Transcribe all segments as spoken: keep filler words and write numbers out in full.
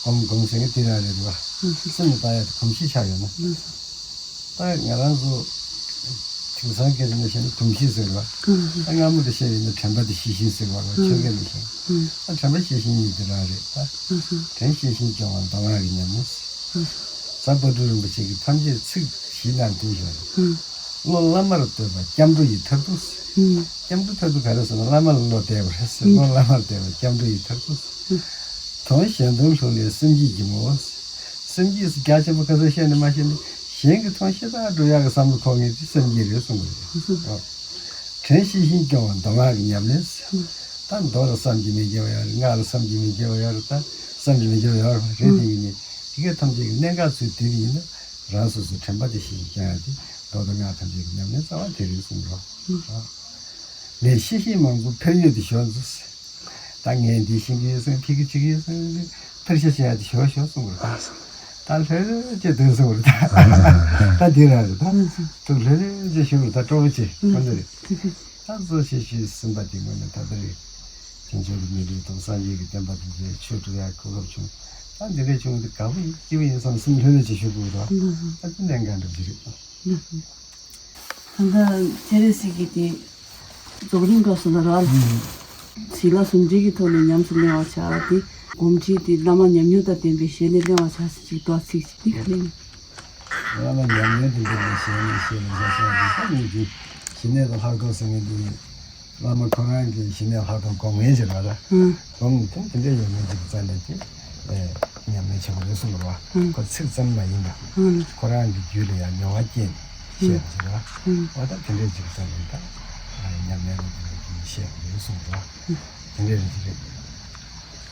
སྒོམ་སྒོམ་ཟེར་མཁན་དེ་རང་རེད་བ། སེམས་ལ་བཏགས་ཡ་དེ་གོམས་གཤིས་ཆགས་ཡོད་ན། ད་ང་རང་ཚོ་དེང་སང་སྐད་ཆ་ནས་བཤད་ན་གོམས་གཤིས་ཟེར་བ། ད་སྔ་མོ་དེ་བཤད་ཡིན་ན་དྲན་པ་དེ་ཤེས་བཞིན་ཟེར་བ་ལ་ཆོས་སྐད་ནས་བཤད། ད་དྲན་པ་ཤེས་བཞིན་གཉིས་དེ་རང་རེད་ད། དྲན་ཤེས་བཞིན་སྐྱོང་བ་མདོ་སྔགས་ཀྱི་ཉམས་ལེན། གཟའ་བྷ་དུ་རིན་པོ་ཆེ་གིས་ཐམས་ཅད་ཚིག་བཞི་ནང་བསྟན་བཞག་རེད། བློ་བླ་མར་གཏོད་པ་སྐྱབས་འགྲོ་ཡི་མཐར་ཐུག་སྐྱབས་འགྲོ་མཐར་ཐུག་ག་རེ་ཟེར་ན་བླ་མ་ལ་བློ་གཏད་པ་རེད་ཟེར། བློ་བླ་མར་གཏད་པ་སྐྱབས་འགྲོ་ཡི་མཐར་ཐུག་དོན་གཞན་དོན་ལྷུག་ལས་སེམས་བསྐྱེད་ཀྱི་མོ། སེམས་བསྐྱེད་སུ་རྒྱ་ཆེན་པོ་ག་ཚོད་བཤད་ནས་མ་བཤད་ནས་གཞན་གྱི་དོན་ཤེས་དང་འགྲོ་ཡག་གི་བསམ་བློ་འཁོར་མཁན་དེ་སེམས་བསྐྱེད་རེད་གསུངས་པ་རེད། དྲན་ཤེས་བཞིན་སྐྱོང་བ་མདོ་སྔགས་ཀྱི་ཉམས་ལེན། ད་མདོ་ལ་བསམ་གྱིས་མི་ཁྱབ་པ་ཡོད་རེད། སྔགས་ལ་བསམ་གྱིས་མི་ཁྱབ་པ་ཡོད་རེད། ད་བསམ་གྱིས་མི་ཁྱབ་པ་ཡོད་རེད་དེ་ཡིན་ནི་དེ་གའི་ཐམས་ཅད་ཀྱི་གནད་འགག་ཚུལ་དེ་ཡིན་ན་རང་སོ་སོའི་དྲན་པ་དེ་ཤེས་ཀྱང་ཡང་དེ་མདོ་དང་སྔགས་ཐམས་ཅད་ཀྱི་ཉམས་ལེན་རྩ་བ་དེ་རེད་གསུངས་རོགས། ལས་ཤེས་བཞིན་མང་པོ་ཕན་ཡོན་དུ་ཤོར་འདུག་ད་ངས་འདི་ཤེས་ཀྱི་ཡོད་ཟེར་ཕ་གི་བྱེད་ཀྱི་ཡོད་ཟེར་ཕར་ཤ་བྱས་ཏེ་ཞོ་ཞོ་གསུངས་པ་རེད། ད་ལྷོད་ལྷོད་བྱས་སྡོད་གསུངས་པ་རེད། ད་འདི་རང་རེད་ད། ཐུགས་ལྷོད་ལྷོད་བྱས་ཞུ་བ་རེད། ད་སྤྲོ་པོ་བྱས་ཁོ་ཚོ་རེད། ད་གཙོ་ཆེ་ཤོས་སེམས་པ་དེ་དངོས་གནས་ད་ལྟ་རེད། བྱང་ཆུབ་ཀྱི་སྨོན་ལམ་དང་སངས་རྒྱས་ཀྱི་བསྟན་པ་དེ་མཇལ་ཆོས་སྒྲུབ་ཡག་གོ་སྐབས་བྱུང་། ད་འདི་འདྲ་བྱུང་འདི་དགའ་པོ་ཡིན་སྐྱིད་པོ་ཡིན་བསམ་སེམས་ལྷོད་ལྷོད་བྱས་ཞུ་དགོས་རེད། ད་འདི་གནད་འགག་འདྲ་ཅིག་རེད། ད་ལྟ་སྤྱན་རས་གཟིགས་ཀྱི་དེ་རྫོགས་རིམ་སྐབས་སུ་ལ་ར་ལ། ཞི་ལ་གསུམ་འབྲེལ་གྱི་ཐོག་ནས་ཉམས་སུ་ལེན་པར་བྱ་བ་དེ་སྒོམ་ཁྲིད་དེ་བླ་མ་ཉམས་མྱོང་དང་ལྡན་པའི་ཞལ་ནས་གླེང་བར་བྱ་ཟེར་ཅིག་འདུག་ཚིག་ཅིག་དེ་ག་ལེན། བླ་མ་ཉམས་མྱོང་དང་ལྡན་པའི་ཞལ་ནས་ཞེས་པ་ལ་སོགས་པ་དེ་ད་ངེས་ཀྱི་ཞི་གནས་དང་ལྷག་མཐོང་ཟེར་མཁན་དེ་བླ་མ་ཁོ་རང་གིས་ཞི་གནས་ལྷག་མཐོང་སྒོམ་མཁན་ཅིག་རེད་པ། སྒོམ་དེ་དེ་འདྲ་ཡོད་མཁན་ཅིག་རྩ་ནས་ཀྱི་ཉམས་ལེན་བྱེད་པ་རེད་གསུངས་པ་རེད་པ། ཁོ་ཚིག་ཙམ་མ་ཡིན་པ། ཁོ་རང་གི་རྒྱུད་ལ་ཡང་མྱོང་བ་སྐྱེས་ནས་བཤད་པ་ཅིག་རེད་པ། འོ་ད་དེ་འདྲའི་ཅིག་རྩ་ནས་ད་ཉམས་ལེན་ལ་དེ་འདྲ་ཅིག་བཤད་པ་རེད་གསུངས་པ་རེད་པ། དེ་འདྲའི་རེད་ཅིག་རེད།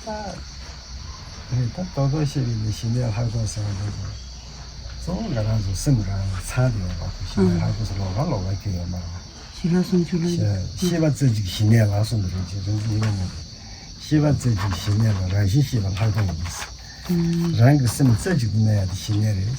ད་རེད་ད་རྡོག་རྡོག་བཤད་པའི་ནི་ཞི་གནས་ལྷག་མཐོང་ཟེར་བ་འདི་ཚོ་གཙོ་བོ་ང་རང་ཚོ་སེམས་རང་ལ་ཚང་དེ་ཡོད་པ། ཞི་གནས་ལྷག་མཐོང་ཟེར་ལོགས་ཀ་ལོགས་ཀ་གི་ཡོད་མ་རེད་པ། ཞི་ལྷག་སུམ་ཅུ་ལ་ཤེས་པ་རྩེ་གཅིག་ཞི་གནས་ལ་གསུངས་པ་རེད་ཅེས་རིན་ཆེན་ཡིན་ན་མ་རེད། ཤེས་པ་རྩེ་གཅིག་ཞི་གནས་ལ་རང་བཞིན་ཤེས་པ་ལྷག་མཐོང་ཡིན། རང་གི་སེམས་རྩེ་གཅིག་ཏུ་གནས་ཡ་དེ་ཞི་གནས་རེད།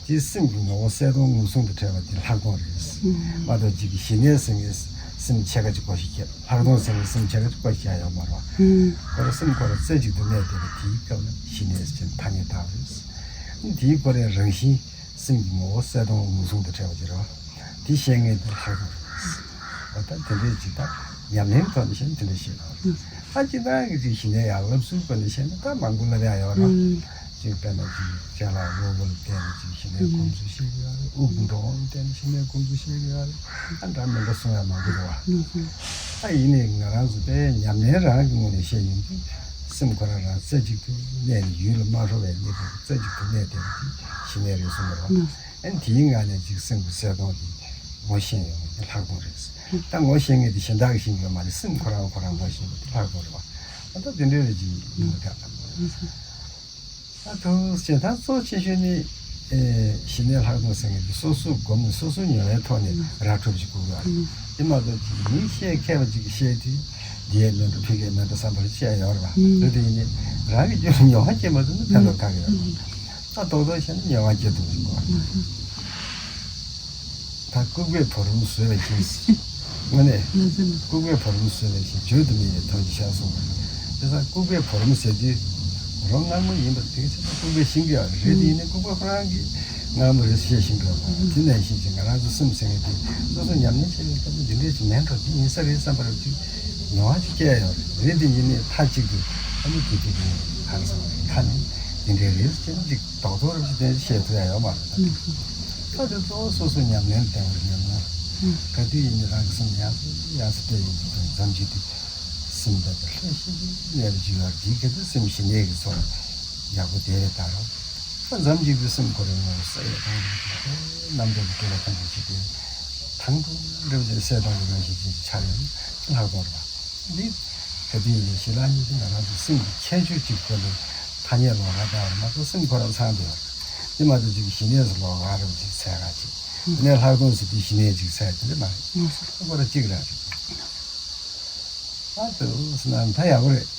དེའི་སེམས་ཀྱི་ངོ་བོ་གསལ་སྟོང་ངོས་བཟུང་དུ་འཕྲད་པ་དེ་ལྷག་མཐོང་རེད། མ་གཏོགས་གཅིག་གི་ཞི་གནས་ཟེར་མཁན་སེམས་ཕྱེད་ཀ་གཅིག་པོ་ཞིག་ལྷག་མཐོང་ཟེར་མཁན་སེམས་ཕྱེད་ཀ་གཅིག་པོ་ཞིག་ཡོད་མ་རེད་པ། ཁོ་རང་སེམས་ཁོ་རང་རྩེ་གཅིག་ཏུ་གནས་བསྡད་པ་དེའི་སྐབས་ལ་ཞི་གནས་ཟེར་ཐ་སྙད་བཏགས་པ་རེད། དེའི་ཁོ་རང་རང་བཞིན། སེམས་ཀྱི་ངོ་བོ་གསལ་སྟོང་ངོས་བཟུང་དུ་འཕྲད་པ་ཅིག་རེད་པ། དེ་ཤེས་མཁན་དེ་ལྷག་མཐོང་རེད། འོ་ད་དེ་འདྲའི་ཅིག་ད་ཉམས་ལེན་ཐོག་ནས་བཤད་ན་དེ་འདྲ་ཞིག་རེད། ད་སྤྱིར་བཏང་གི་ཅིག་ཞི་གནས་ཡར་ལབ་ཚུལ་སྐོར་ནས་བཤད་ན་ད་མང་པོ་ལབ་ཡག་ཡོད་རེད། ཅིག་དཔེར་ན་ཅིག་ཅ་ལག་དབུལ་པོ་ལ་བརྟེན་ནས་ཅིག་ཞི་གནས་སྒོམ་ཚུལ་བཤད་ཀྱི་ཡོད་རེད། དབུལ་པོ་འགྲོ་བ་ལ་བརྟེན་ནས་ཞི་གནས་སྒོམ་ཚུལ་བཤད་ཀྱི་ཡོད་རེད། ད་འདྲ་མི་འདྲ་གསུང་ཡག་མང་པོ་འདུག་པ། ད་ཡིན་ནའི་ང་རང་ཚོ་དཔེ་ཉམས་ལེན་རང་གི་ངོས་ནས་བཤད་ཡོང་དུས་སེམས་ཁོ་རང་རང་རྩེ་གཅིག་ཏུ་གནས་ནས་ཡུལ་ལ་མ་ཤོར་བའི་གནས་སྐབས་རྩེ་གཅིག་ཏུ་གནས་བསྡད་པ་དེ་ཞི་གནས་རེད་གསུངས་པ་རེད་པ། ཨ་ནི་དེའི་ངང་ནས་ཅིག་སེམས་ཀྱི་གསལ་སྟོང་དེ་ངོ་ཤེས་ཡོང་བའི་ལྷག་མཐོང་རེད། ད་ངོ་ཤེས་མཁན་དེ་གཞན་དག་གིས་ཤེས་ཀྱི་ཡོད་མ་རེད། སེམས་ཁོ་རང་ཁོ་རང་ངོ་ཤེས་པ་དེ་ལྷག་མཐོང་རེད་པ། ཨ་ད་དེ་འདྲའི་རེད་ཅིག་ཡིན་པ་འདྲ། ད་ཐུགས་རྗེ་ཆེ། ད་གཙོ་ཆེ་ཤོས་ནི་ཨེ་ཞི་གནས་ལྷག་མཐོང་ཟེར་མཁན་དེ་སོ་སོ་སྒོམ་ནས་སོ་སོ་མྱོང་བའི་ཐོག་ནས་ར་འཕྲོད་ཅིག་དགོས་ཀྱི་ཡོད་རེད། དེ་མ་གཏོགས་ཅིག་མི་བཤད་མཁས་པ་ཅིག་གིས་བཤད་དུས་འདི་ཡས་མིན་འགྲོ་ཕ་གིའི་མིན་འགྲོ་བསམ་པ་རེ་བཤད་ཡོད་རེད་པ། རེད་དེ་ཡིན་ནའི་རང་གི་རྒྱུད་ལ་མྱོང་བ་སྐྱེས་མ་ཐུབ་ན་ཕན་ཐོགས་ག་གི་ཡོད་རེད། ད་རྡོག་རྡོག་བཤད་ན་མྱོང་བ་སྐྱེ་ཐུབ་ཀྱི་ཡོད་རེད། ད་ལྐུགས་པས་བུ་རམ་ཟོས་པ་བཞིན། དངོས་གནས་ལྐུགས་པས་བུ་རམ་ཟོས་པ་བཞིན་བརྗོད་དུ་མེད་པའི་དོན་གྱི་ཤར་སོང་བ་རེད། དེ་ཙང་ལྐུགས་པས་བུ་རམ་ཟེར་དུས་བུ་རམ་མངར་མོ་ཡིན་པ་དེ་ཚོ་ལྐུགས་པས་ཤེས་ཀྱི་ཡོད་རེད། དེ་ཡིན་ནའི་ལྐུགས་པ་ཁོ་རང་གིས་མངར་མོ་རེད་ཤེས་བཞིན་པའི་དེ་ནང་བཞིན་གྱི་ང་རང་ཚོ་སེམས་ཟེར་མཁན་དེ་སོ་སོ་ཉམས་ལེན་བྱེད་པའི་སྐབས་ནས་འདི་འདྲས་ཅིག་མིན་འགྲོ་འདི་ཡིན་ས་རེད་བསམ་པ་རེད་ཅིག་མྱོང་བ་ཅིག་སྐྱེ་ཡོད་རེད། དེ་ཡིན་ནའི་མཐའ་གཅིག་ཏུ་ཨ་ནི་དེ་དེ་ག་རེ་ཟེར་བ་རེད། ཁ་ནས་འདི་འདྲས་རེད་ཅེས་ཅིག་རྡོག་རྡོག་རེ་བྱས་ཏེ་བཤད་ཐུབ་ཡ་ཡོད་མ་རེད། ད་དེ་གཙོ་བོ་སོ་སོ་ཉམས་ལེན་བསྟེན་པར་ཉམས་ལེན། ག་དུས་ཡིན་ནའི་རང་གི་སེམས་ཡང་སེ་ཡང་སེ་སྤྲད་ཡོང་དུས་དང་མཚམས་གཅིག་ཏུ་སེམས་དེ་ལྷོད་ཤིག་གནས་པ་ཅིག་ཡོད་རེད། དེའི་སྐབས་དུ་སེམས་ཞི་གནས་ཀྱི་ཚོར་ཡག་པོ་དེ་རེད་ད་རོ། མཚམས་གཅིག་ཏུ་སེམས་ཁོ་རང་ངོ་ས་ཡ་དང་རྣམ་རྟོག་གི་སྐྱེ་བ་ཐམས་ཅད་ཅིག་དེ་དང་དུ་འགྲིམ་ཅིག་སད་དང་གི་རང་བཞིན་ཅན་གྱི་འཆར་ཡོང་ལྷག་པར་བ། འདི་ག་དུས་ཡིན་ཞི་ལྷག་གཉིས་ཀྱི་ང་རང་ཚོ་སེམས་ཀྱི་ཁྱད་ཆོས་གཅིག་ཁོ་ནས་ཐ་སྙད་ལོགས་ཀ་བཏགས་པ་མ་གཏོགས་སེམས་ཁོ་རང་ཚང་བསྡད་ཡོད་རེད། དེ་མ་གཏོགས་ཅིག་ཞི་གནས་སུ་ལོགས་ཀ་རེ་བ་ཅིག་འཚོལ་ག་ཅིག་གནས་ལྷག་མཐོང་ཟེར་དུས་ཞི་གནས་ཅིག་འཚོལ་དེ་འདྲ་མ་རེད། ཁོ་རང་གཅིག་རང་རེད། ཨ་དུ་སི་ན་ད་ཡག་པོ་རེད།